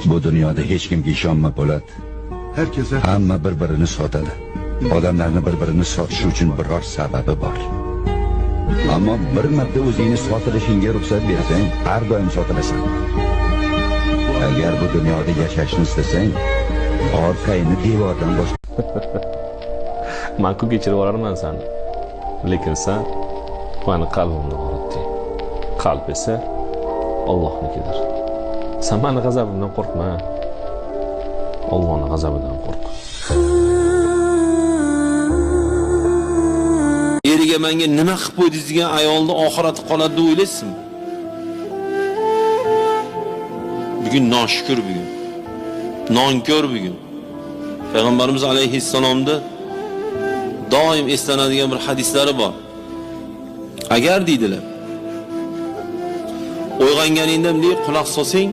Bu dunyoda hech kimga ishonma, Po'lat. Herkes her Hamma bir-birini sotadi. Odamlarni bir-birini sotishi uchun biror sababi bor. Ammo bir marta o'zingni sotilishingga ruxsat bersang, har doim sotilasan. Agar bu dunyoda yashashni istasang, orqangni devordan boshqa Man ku kechirib yuborarman seni. Lekin sen mani qalbimni og'ritding. Qalb esa Allohnikidir. Sen mani g'azabimdan qo'rqma. Allohning g'azabidan qo'rq. Eriga menga nima qilib qo'ydingiz degan ayolni oxirati qoladi deb o'ylaysizmi? Bugun noshukur bugun. Nonko'r bugun. Payg'ambarimiz alayhissalomda doim eslanadigan bir hadislari bor. Agar deydilar, uyg'onganingda bunday quloq solsang,